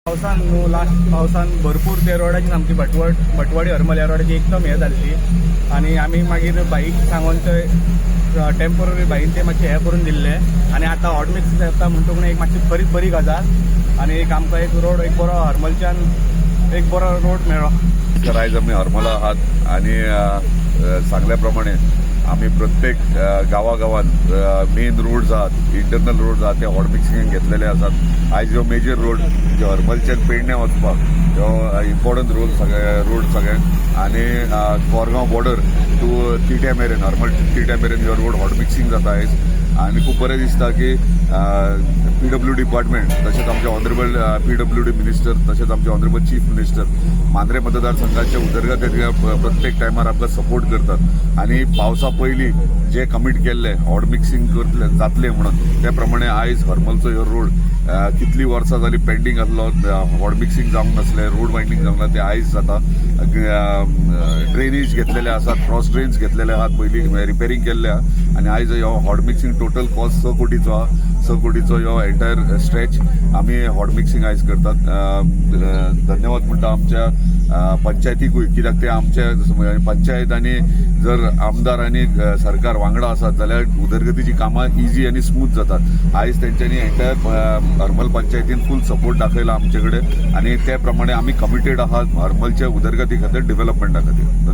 पावसान न्हू, लास्ट पावसान भरपूर ते रोडाची सामकी भटवट, भटवाडी हरमल ह्या रोडाची एकदम हें जाल्ली आनी आमी मागीर भाईक सांगोन ते टेम्पोररी भाईन ते मातशें हें करून दिल्लें आनी आतां हॉट मिक्स जाता म्हणटकूच एक मातशी बरीच बरी गजाल आनी एक आमकां एक रोड एक बरो हरमलच्यान एक बरो रोड मेळ्ळो. तर आयज आमी हरमला आहात आणि अ, अ, सांगल्या प्रमाणे आमी प्रत्येक गांवागांवांत मेन रोड्स आहात, इंटरनल रोड्स आहात, ते हॉट मिक्सिंगान घेतलेले आसात. आयज ह्यो मेजर रोड जे हरमलच्यान पेडणे वचपाक ह्यो इम्पॉर्टंट रोड सगळे, रोड सगळ्यांक आनी कोरगांव बॉर्डर टू तिट्या मेरेन, हरमल तिट्या मेरेन ह्यो रोड हॉट मिक्सिंग जाता आयज. आनी खूब बरें दिसता की पीडब्ल्यू डिपार्टमेंट तशेंच आमचे ऑनरेबल पीडब्ल्यू डी मिनिस्टर तशेंच आमचे ऑनरेबल चीफ मिनिस्टर मांद्रे मतदारसंघाच्या उदरगतीक प्रत्येक टायमार आमकां सपोर्ट करतात आनी पावसा पयलीं जे कमीट केल्ले हॉट मिक्सिंग करतले, जातले म्हणून, त्या प्रमाणे आयज हरमलचो ह्यो रोड कितली वर्सां जाली पेंडींग आसलो, हॉट मिक्सिंग जावंक नासलें, रोड वायंडींग जावंक ना, ते आयज जाता. ड्रेनेज घेतलेले आसात, क्रॉस ड्रेन्स घेतलेले आहात, पयलीं रिपेरींग केल्ले आहा आनी आयज ह्यो हॉट मिक्सिंग टोटल कॉस्ट 6 कोटीचो आहा. 6 कोटीचो ह्यो एंटायर स्ट्रेच आमी हॉट मिक्सिंग आयज करतात. धन्यवाद म्हणटा आमच्या पंचायतीकूय, कित्याक ते आमच्या पंचायत आनी जर आमदार आनी सरकार वांगडा आसात जाल्यार उदरगतीची कामां इजी आनी स्मूथ जातात. आयज तेंच्यांनी एंटायर हरमल पंचायतीन फूल सपोर्ट दाखयला आमचे कडेन आनी ते प्रमाणे आमी कमिटेड आहात हरमलच्या उदरगती खातीर, डेव्हलपमेंटा खातीर.